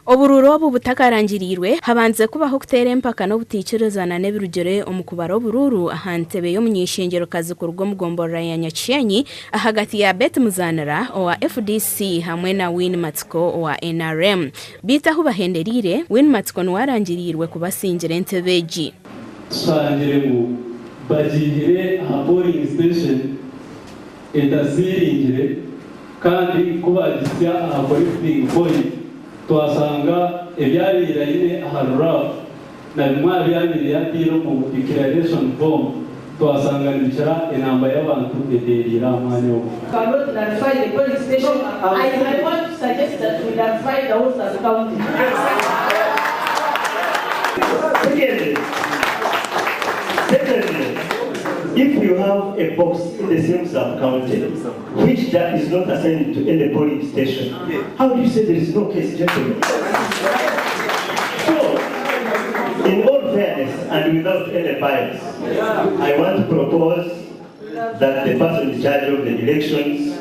Oburuuru obu butakarangiriirwe, habandize kubaho okuteera empaka n'obutaikirizana n'ebirugire omu kubara oburuuru aha ntebe y'omuny'eishengyerokazi kuruga omu gomborora ya Nyakishenyi ahagati ya Betty Muzanira owa FDC hamwe na Winnie Matsiko owa NRM. Beitu ahu bahenderiire, Winnie Matsiko niwe arangiriirwe kuba asingire entebe egi. Tushangire ngu bagiihire aha polling station etasiiringire kandi ku baagihitsya aha collecting point twashanga ebyabaire aine aha rurafu na bimwe aha byabaire yaataire omu declaration form twashanga nibikira enamba y'abantu eteereire aha mwanya ogwo. Cannot nullify the polling station, I, I want to suggest that we nullify the whole sub-county. Secondly, secondly, if you have a box in the same sub-county which that is not assigned to any polling station, how do you say there is no case, gentlemen? So, in all fairness and without any bias, I want to propose that the person in charge of the elections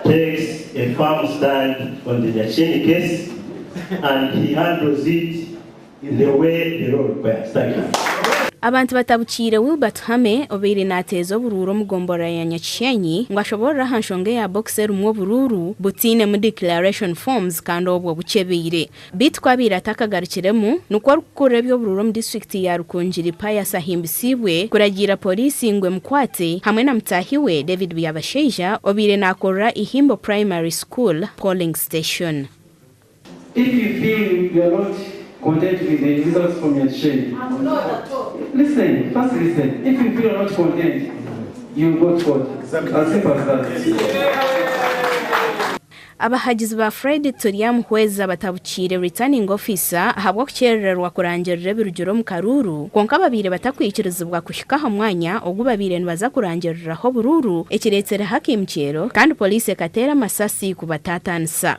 takes a firm stand on the Nyakishenyi case and he handles it in the way the law requires. Thank you. Abantu batabukiire Wilber Tuhame obaire naateeza oburuuru omu gomborora ya Nyakishenyi ngu ashoboorore aha nshonga eya bokisi erimu oburuuru butainemu declaration forms kandi obwo bukyebeire. Beitu ku abaire atakagarukiremu, nikwo orikukurira eby'oburuuru omu disiturikiti ya Rukungiri Pius Ahimbisibwe kuragiira pooriisi ngu emukwate hamwe na mutaahi we David Byabashaija obaire naakorera Ihimbo Primary School polling station. If you feel you are not content with the results from Nyakishenyi, I'm not at all. listen, first listen. If you feel you are not content, you go to court. As simple as that. Abahagizi ba Fred Turyamuhweza batabukiire Returning Officer ahabw'okukyerererwa kurangirira ebirugire omu karuuru kwonka babaire batakwikirizibwa kuhika aha mwanya ogu babaire nibaza kurangiriraho oburuuru ekiretsireho akaimukyero kandi Poliisi ekateera amasasi kubataatanisa.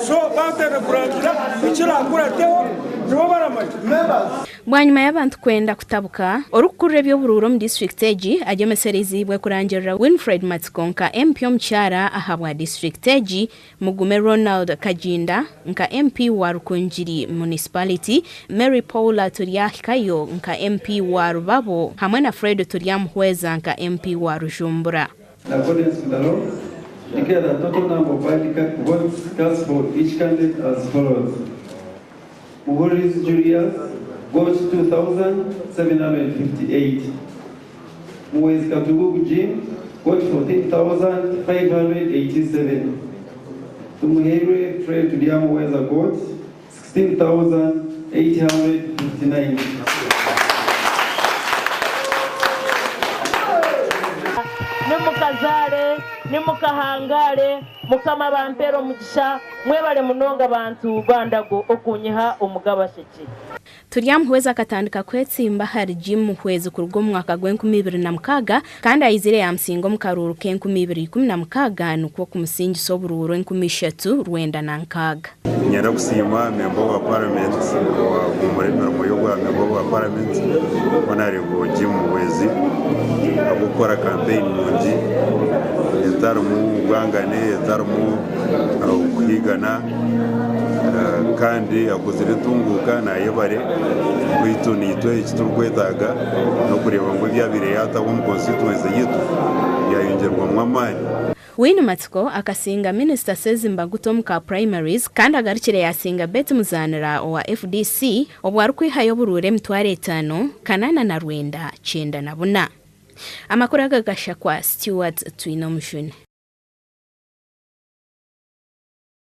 So baatandika kurangira ekiraakurateho nibo baramanya. Bwanyima y'abantu kwenda kutabuka, orikukurira eby'oburuuru omu disiturikiti egi agyemesereziibwe kurangirira Winfred Matsiko nka MP omukyara ahabwa disiturikiti egi, Mugume Ronald Kaginda nka MP wa Rukungiri Municipality, Mary Paula Turyahikayo nka MP wa Rubabo hamwe na Fred Turyamuhweza nka MP wa Rujumbura. In accordance with the law, declare the total number of valid votes cast for each candidate as follows. Muhurizi Julius got 2,758. Muhwezi Katugugu Jim got 14,587. Tumuheirwe Fred Turyamuhweza got 16,859. Nimukazaare, nimukahangaare, Mukama abampeere omugisha, mwebare munonga bantu ba Ndago okunyiha omu g'abasheki. Turyamuhwezi akatandika kwetsimba ahari Jim Muhwezi kuruga omu mwaka gw'enkumi ibiri na mukaaga kandi aizire yaamusinga omu karuuru k'enkumi ibiri ikumi na mukaaga nikwo kumusingisa oburuuru 3600. Niinyenda kusiima memba wa paramenti owaahuumura emirimo y'obwa memba wa paramenti Honarebo Jim Muhwezi ahabw'okukora kampeyini nungi etarimu bwangane, etarimu kuhigana kandi akozire entunguuka nayebare beitu naitwe eki turikwetaaga n'okureeba ngu ebi abaire yaataho omu konsituwensi yaitu byayongyerwamu amaani. Winnie Matsiko akasinga Minisita Sezimba Guto omu ka primaries kandi agarukire yasinga Betty Muzanira owa FDC obwo arikwihayo oburuuru 5994. Amakuru aga gashakwa Stuart Twinomujuni.